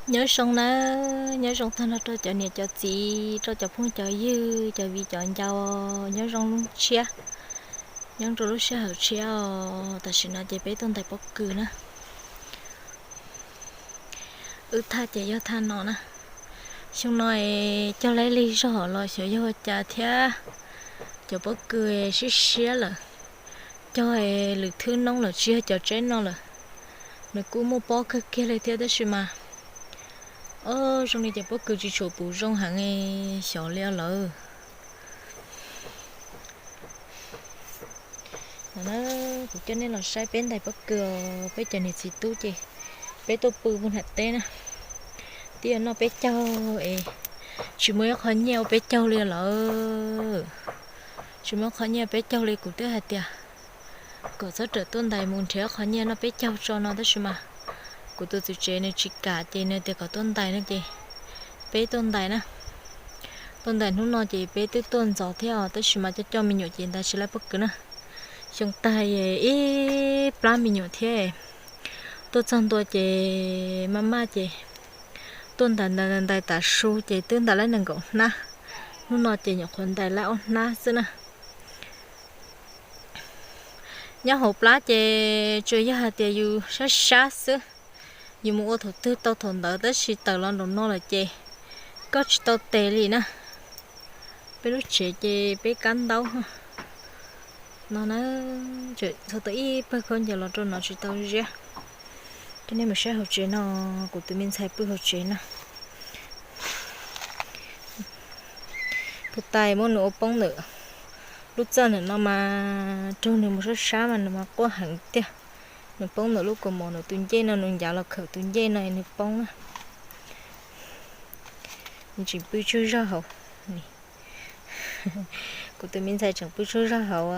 Nyob zoo na, nyob zoo tag nrho rau cov niam cov txiv, rau cov phooj cov ywg, cov viv cov ncaus, nyob zoo lub tshiab, nyob rau lub sij hawm tshiab os. Tam sim no ces peb tuaj ntais pob kws na. Wb thaj ces yog thaj no na. Xyoo no es cog laib lig zog los xyov yog ua cas thiab, cov pob kws siab siab lawm. Cog lwm thwb noob lawm tsis yog cov tsaib no lawm. Nws kuj muaj pob kawg kiag li thiab tab sis mas, o, zoo li cov pob kws tsis tshua puv zoo heev, xyov li lawm. Kuv coj nej los saib peb ntais pob kws, peb cov niam txiv tub ces peb tuaj pw puag nram teb na. Twb yuav noj peb caug es tsis muaj ib qho nyiaj ua peb caug li lawm. Tsis muaj qho nyiaj peb caug li, kuv twb hais tias kom txhob rawm tuaj ntais mus nrhiav qho nyiaj noj peb caug tso no tab sis mas kuv tus txiv tsev nws tsis kam ces nws tias kom tuaj ntais no ces peb tuaj ntais na. Tuaj ntais hnub no ces peb twb tuaj ntxov thiab os tab sis mas coj coj me nyuam ces ntais tsis laib pob kws na. Xyoo tag ib plab me nyuam thiab. Tuaj txog ntua ces maj maj ces tuaj ntais ntais ntais tas su ces twb ntais laib nees nkaum hnab. Hnub no ces nyuam qhuav ntais laib ob hnab xwb na. Nyob hauv plab ces tsuas yog hais tias yus sab sab xwb, yus mus ua thaum twg tau thaum ntawd tab sis tawm los nraum no lawm ces koj tsis tau tes li na. Peb lub tsev ces peb kab ntaub no na, txog tau ib pawg khaub ncaws los rau no tsis tau ziab. Coj nej mus saib hauv tsev no, kuv tus me ntxhais pw hauv tsev no. Tus tais muab nws ua poob ntawm lub txaj ntawm no mas raug nws mus sab sab mas nws mas quaj heev tiag. Nws poob ntawm lub kaus mom, nws tus ncej no nws ncav los khawm tus ncej no nws poob na. Nws tseem pw tsaug zog hauv. Kuv tus me ntxhais tseem pw tsaug zog hauv.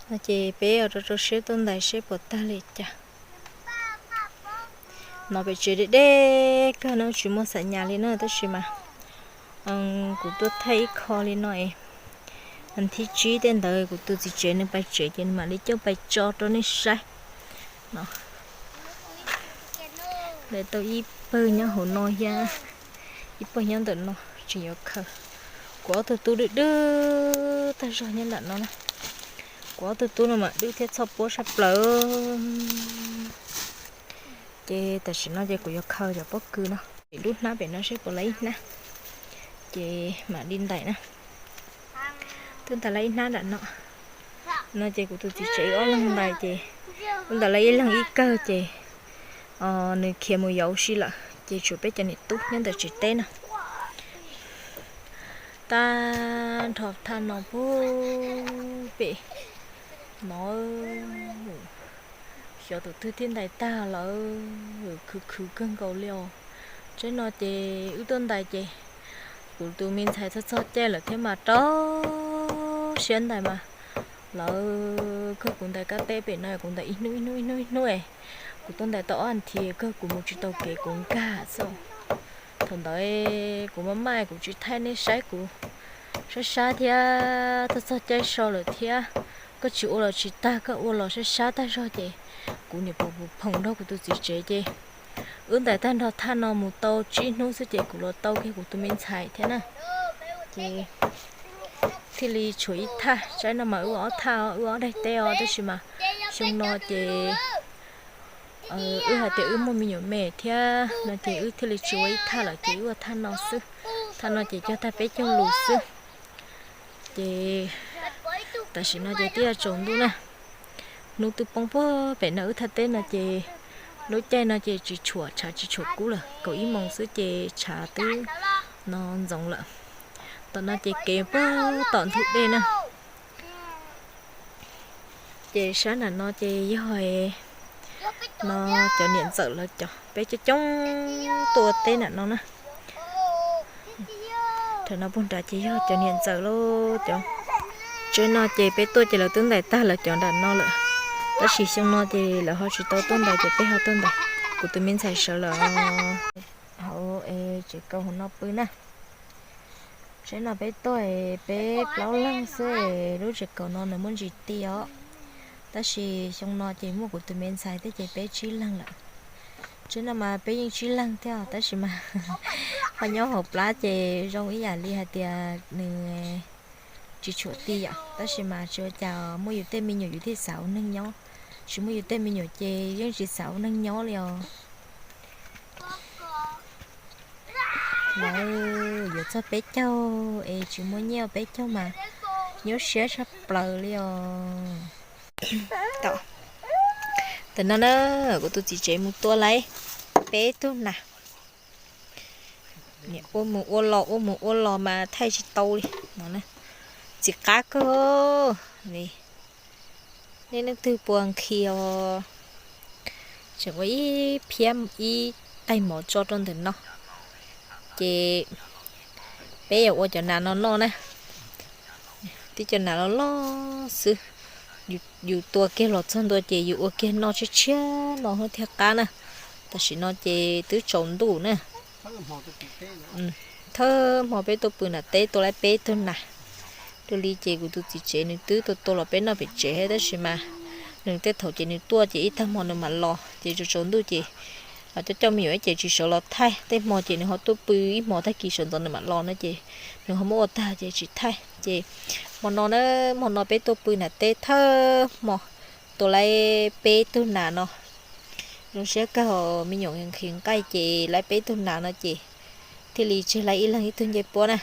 No ces peb ua rau rau siab tuaj ntais seb puas tag li cas. No pem tsev deb deb kawg no tsis muaj xam nyas li na tab sis mas kuv tuaj thaij ib qho li no es, thib tsib tej ntawd kuv tus txiv tsev nws pais tsev ces nws mam li coj pais tso rau nej saib. No, tau ib pawg nyob hauv no thiab, ib pawg nyob ntawm no tseem yuav khaws. Kuv ob tug tub dwb dwb tag zog nyob nram no na. Kuv ob tug tub no mas dwb thiab txhoj puab saj plaws. Ces tam sim no ces kuv yuav khaws cov pob kws no, pem dub hnab pem no seb puas laib ib hnab, ces mam li ntais na. Twb ntais laib ib hnab nram no. No ces kuv tus txiv tsev wb ob leeg ntais ces wb ntais laib ib leeg ib kawg ces nws khiav mus yos ua si lawm ces tshuav peb cov niam tub nyob ntawm tsev teb no. Tag nrho thaj no puag pem no, xyov tus twg thiaj ntais tag lawm, khwv khwv kawg nkaus li os. Tsaib no ces wb tuaj ntais ces kuv tus me ntxhais txog txog caij lawm thiab mas rau siab ntais mas lawv kawg kuv ntais kab teb pem no kuv ntais ib hnub ib hnub ib hnub ib hnub es kuv tuaj ntais tau ob thiv kawg kuv mus tsis tau kev kuv nkag xwb. Thaum ntawd kuv maj maj kuv tsis thaij nej saib kuv sab sab thiab txog txog caij so lawm thiab. Koj tsis ua los tsis tag, koj ua los sab sab tag zog ces kuv niam pom pom phoom nrog kuv tus txiv tsev ces wb ntais tag nrho thaj no mus tau tsib hnub xwb ces kuv los tau kiag kuv tus me ntxhais thiab na. Ces thiaj li tshuav ib thaj, tsaib no mas wb ua ob thaj, wb ua ob daim teb os tab sis mas xyoo no ces wb hais tias wb muaj me nyuam me thiab no ces wb thiaj li tsis ua ib thaj lawm ces wb ua thaj no xwb. Thaj no ces cog tag peb caug lus xwb. Ces tam sim no ces twb yuav tsaus ntuj na. Hnub twb poob puag pem no wb thaj teb no ces lub caij no ces tsis tshuam, tshav tsis tshuam kub lawm, kaum ib moos xwb ces tshav twb no ntxoov lawm. Tom no ces kev puag tom ntug dej na. Ces sab nram no ces yog no cov niam ntxawm lawv cov, peb coob coob tuaj ua teb nram no na. Thaum no puag nrad ces yog cov niam ntxawm lawv cov. Tsaib no ces peb tuaj ces lawv twb ntais tag lawv cov nram no lawm, tab sis xyoo no ces lawv ho tsis tau tuaj ntais ces peb ho tuaj ntais. Kuv tus me ntxhais sawv lawm hauv tsev kaus hauv no pw na. Tsaib no peb tuaj peb plaub leeg xwb, lub tsev kaus no nws muaj ntsis ti os. Tab sis xyoo no ces muaj kuv tus me ntxhais thiab ces peb tsib leeg lawm. Tsev no mas peb yeej tsib leeg thiab tab sis mas ho nyob hauv plab ces zoo ib yam li hais tias nws tsis tshuam ti yom, tab sis mas tsis ua cas, muaj yus tej me nyuam yus thiaj xav ua neeg nyob, tsis muaj yus tej me nyuam ces yeej tsis xav ua neeg nyob li os. Lawv yuav txog peb caug es tsis muaj nyiaj peb caug mas nyuaj siab tshaj plaws li os. Tam no na, kuv tus txiv tsev mus tua lawm peb tug nas. Ua mus ua los ua mus ua los mas thaij tsis tau li. Txiv qab kawg li. Nej leej twg puas nqhis os, tseem ua ib phiab ib taig mov tso rau ntawm no, ces peb yuav ua cov nas no noj na. Tib cov nas loj loj xwb, yus tua kiag los txog ntua ces yus ua kiag noj tshiab tshiab no thiaj qab na. Tam sim no ces twb tsaus ntuj na. Thawj hmo peb tuaj pw nram teb tua lawm peb tug nas. Dua li ces kuv tus txiv tsev nws twb tua tua los peb noj pem tsev thiab tab sis mas nws tej thaum ces nws tuaj ces ib tag hmo nws mam los ces tsaus tsaus ntuj ces coj coj me nyuam ces tsis sawv los thaij, tej hmo ces nws ho tuaj pw ib hmo tag kis sawv ntxov nws mam los no ces nws ho muab ua tag ces tsis thaij. Ces hmo no na, hmo no peb tuaj pw nram teb thawj hmo tua lawm peb tug nas no. Zoo siab kawg, me nyuam nqhis nqaij ces lawm peb tug nas no ces thiaj li tseg lawm ib leeg ib tug ncej puab na.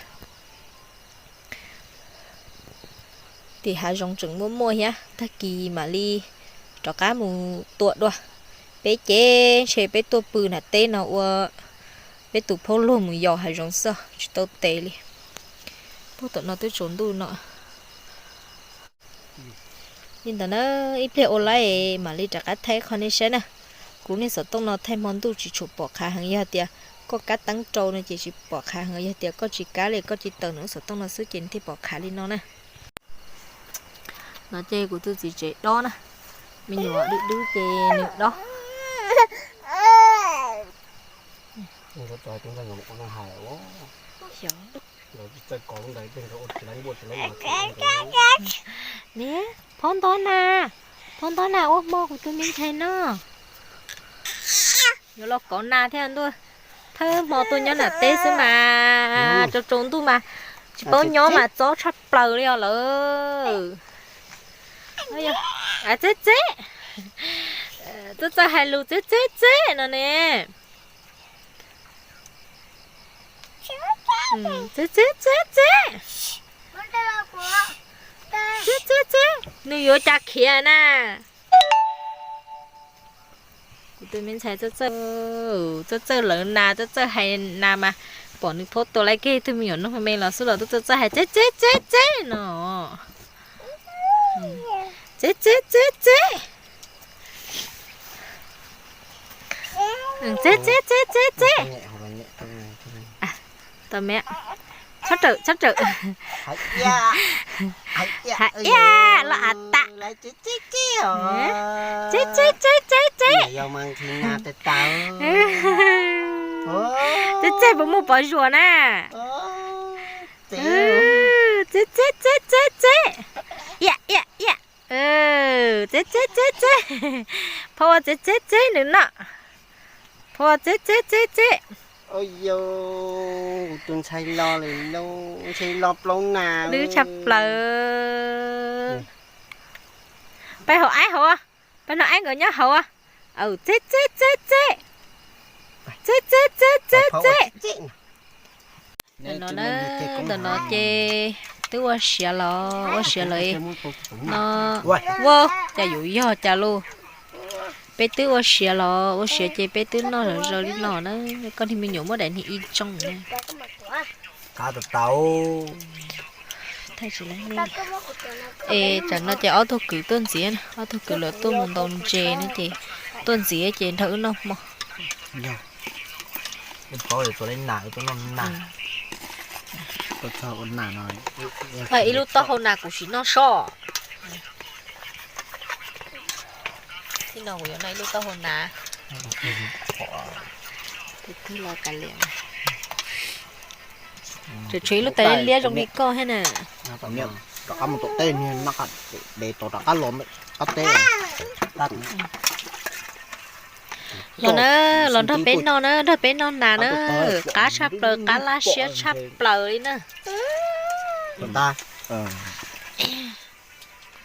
Tim hav zoov tseem muaj muaj thiab, tag kis mam li rov qab mus tua dua. Peb ces ntshe peb tuaj pw nram teb no ua peb tus phaub lug mus yos hav zoov xwb tsis tau tes li. Puag tom no twb tsaus ntuj no. Li ntawd na, ib pliag ua lawm mam li rov qab thaij qhov nej saib na. Kuv niag xov tooj no thaij hmo ntuj tsis tshua pom qhav heev, yog tias koj kab teeb rau no ces tsis pom qhav heev, yog tias koj tsis kab li koj tsis taws nws lub xov tooj no xwb ces nws thiaj pom qhav li no na. No ces kuv tus txiv tsev dob na, me nyuam dub dub ces nws dob. Niam, phaub ntob na, phaub ntob na ua hmo kuv tus me ntxhais no. Yuav los kov nas thiab ntuj, thawj hmo tuaj nyob nram teb xwb mas tsaus tsaus ntuj mas tsis paub nyob mas txob tshaj plaws li os lawm. Txeb txeb, txawj txawj hais lus txeb txeb txeb no ne. Txeb txeb txeb txeb. Txeb txeb txeb, nws yuav cas khiav na. Kuv tus me ntxhais txawj txawj lawv nas, txawj txawj hais nas mas pom nws phaub tua lawm kiag tug me nyuam noog me los xwb los txawj txawj hais txeb txeb txeb txeb no. Txeb txeb txeb txeb. Txeb txeb txeb txeb txeb. Tau me, txhob rawm txhob rawm. Hais iab los as tas. Txeb txeb txeb txeb txeb. Txeb txeb puas muaj pov zuas na. Txeb txeb txeb txeb txeb. Iab iab iab. Txeb txeb txeb txeb. Phaub ua txeb txeb txeb nws no. Phaub ua txeb txeb txeb txeb. Tus ntxhais los lawm lauj, ntxhais los plaub nas. Dub tshaj plaws. Peb hauv aib hauv, peb no aib nkawd nyob hauv. Txeb txeb txeb txeb. Txeb txeb txeb txeb txeb. Ntawm no na, ntawm no ces twb ua siav los ua siav lawm no. Ua cas yuav yog cas lauj? Peb twb ua siav los ua siav ces peb twb noj zom zaws li no na. Koj niag me nyuam muab daim niag ib tsoog na. Qab tau tau. Es tsam no ces ob tug kwv tuaj ntxiv, ob tug kwv lawv tuaj mus ntaus ntses no ces tuaj ntxiv ces nrog wb noj hmo. Ib lub taub hau nas kuv sim noj soj. Txij no kuv yuav noj ib lub taub hau nas. Tus twg los kav liam. Tseem tshuav ib lub tais liab zoo li koj thiab na. Rov qab mus tom teb niag noj qab de tau rov qab los, Los na, los nrog peb noj na, nrog peb noj nas na. Qab tshaj plaws, qab laj siab tshaj plaws li na.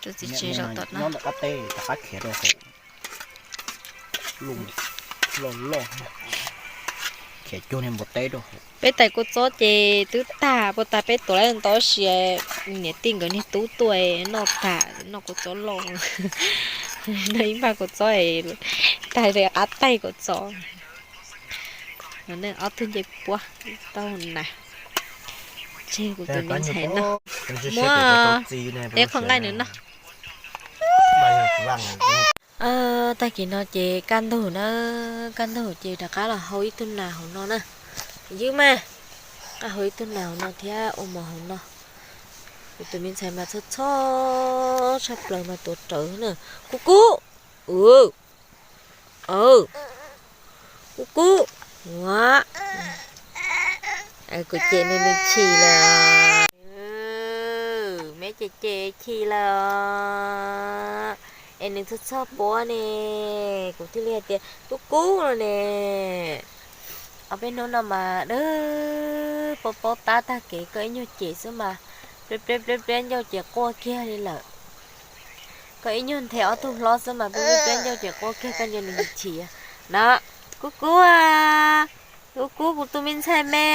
Tus txiv tsev zaum tom no. Peb tais kua txob ces twb tag, puas tas peb tuav lawm ntau si, niam tij nkawd niag tub tuaj noj tag, noj kua txob loj. Noj ib npag kua txob, tag li qab taig kua txob. Ob tug ncej puab tau nas, tseg kuv tus me ntxhais noj. Muab peb qho nqaij nws noj. Tag kis no ces kaj ntug na, kaj ntug ces rov qab los hau ib tug nas hauv no na. Ywb mas, qab hau ib tug nas hauv no thiab ua mov hauv no. Kuv tus me ntxhais mas txhob txhob tshaj plaws mas tuav rawv na. Kub kub, kub kub, ua, kuv cem nws nws chim lawm. Me cem cem chim lawm os. Es nws txhob txhob puab ne, kuv thiaj li hais tias kub kub no ne. Ob peb hnub no mas dawb paub paub tab tag kev, koj ib nyuag cem xwb mas pliab pliab pliab ncauj ces quaj kiag li lawm. Koj ib nyuag nthe ob tug hlob xwb mas pliab pliab ncauj ces quaj kiag, koj nco nws chim. No, kub kub, kub kub kuv tus me ntxhais me.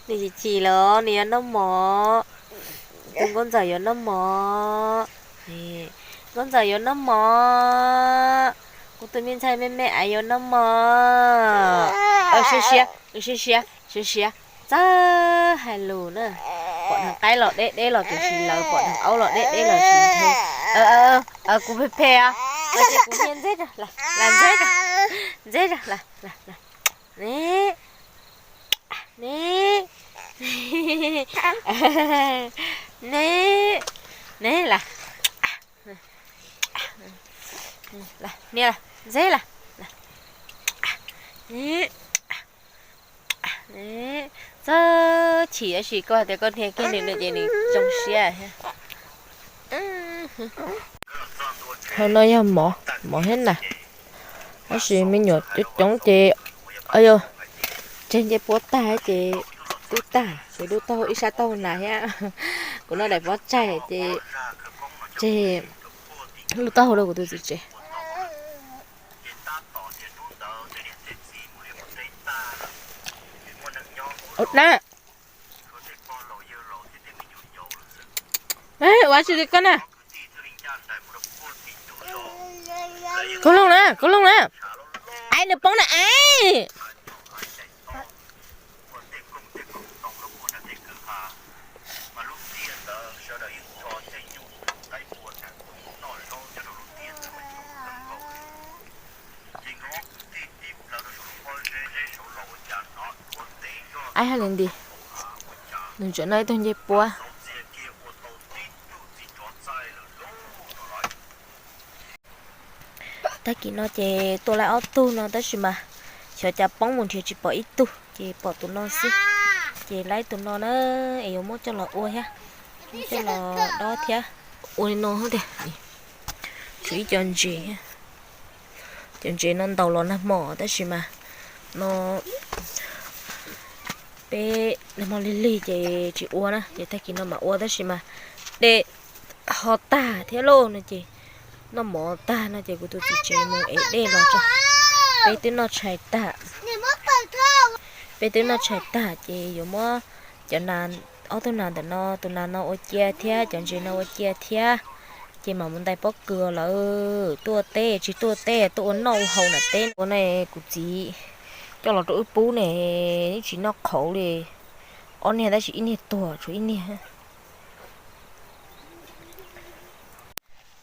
Nws chim chim lawm, nws yuav noj mov. Tus nkauj ntxawm yuav noj mov. Nkauj ntxawm yuav noj mov. Kuv tus me ntxhais me me es yuav noj mov. Siab siab, siab siab, siab siab. Txawj hais lus na. Pom dheev qaib los deb deb los tiam sis lawv, pom dheev aub los deb deb los tsis nthe. Kuv phem phem os. Kuv niag ntxeb, ntxeb, ntxeb, ne, ne, ne, ne las, niag ntxeb las. Txawj chim tab sis koj hais tias koj hnia kiag nws no ces nws zoo siab thiab. Hauv no yog mov, mov thiab nas. Tab sis me nyuam coob coob ces, yog tseg ncej puab tag ces twb tag ces lub taub hau ib sab taub hau nas thiab. Kuv noj daim pob tsaig ces tseg lub taub hau rau kuv tus txiv tsev. Ua dab tsi li koj na? Koj looj na, koj looj na. Ai, nws poob na ai. Aib hais li nti, nws tseem noj ib tug ncej puab. Tag kis no ces tua lawm ob tug no tab sis mas xyov cas poob mus nrhiav tsis pom ib tug ces pom tus no xwb. Ces lawm tus no na, es yuav muab coj los ua thiab, muab coj los dob thiab. Ua li no tiag, tshuav ib co ntses thiab. Cov ntses no ntaus los nag hmo tab sis mas no peb nag hmo lig lig ces tsis ua na, ces tag kis no mam ua tab sis mas dej ho tag thiab lauj no ces noj mov tag no ces kuv tus txiv tsev mus ev dej los tso. Peb twb noj tshais tag, peb twb noj tshais tag ces yuav muab cov nas, ob tug nas ntawm no, tus nas no ua cia thiab cov ntses no ua cia thiab, ces mam mus ntais pob kws lawm. Tuaj teb tsis tuaj teb, tuaj ua noj ua haus na teb. Ua no kuv txiv coj los rau wb pub ne, ib tsis noj qhauv li. Ob niag tab sis ib niag tuag tshuav ib niag.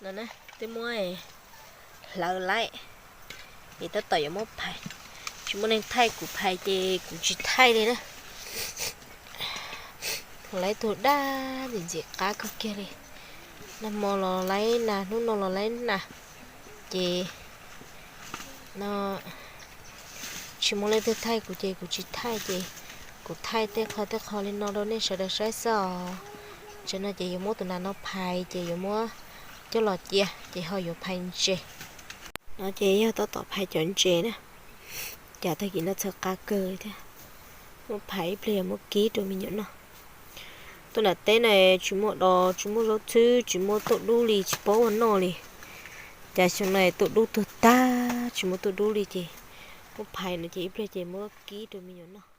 No twb muab hlawv lawm, es tab tom yuav muab phais. Tsis muaj neeg thaij kuv phais ces kuv tsis thaij li na. Laib tug daj ntxim ntxim qab kawg kiag li. Nag hmo los laib nas, hnub no los laib nas, ces no tsis muaj leej twg thaij kuv ces kuv tsis thaij ces kuv thaij tej qho tej qho li no rau nej sawv daws saib xwb os. Tam sim no ces yuav muab tus nas no phais ces yuav muab coj los cia ces ho yuav phais ntses. No ces yog tab tom phais cov ntses na, cas tag kis no txhawv qab kawg thiab. Muab phais ib pliag yog muab kib rau me nyuam noj. Tuaj nram teb na, tsis muaj dos, tsis muaj zaub txhwb, tsis muaj tuaj dub li, tsis paub ua noj li. Cas xyoo no tuaj dub tuag tag, tsis muaj tuaj dub li ces muab phais no ces ib pliag ces muab kib rau me nyuam noj.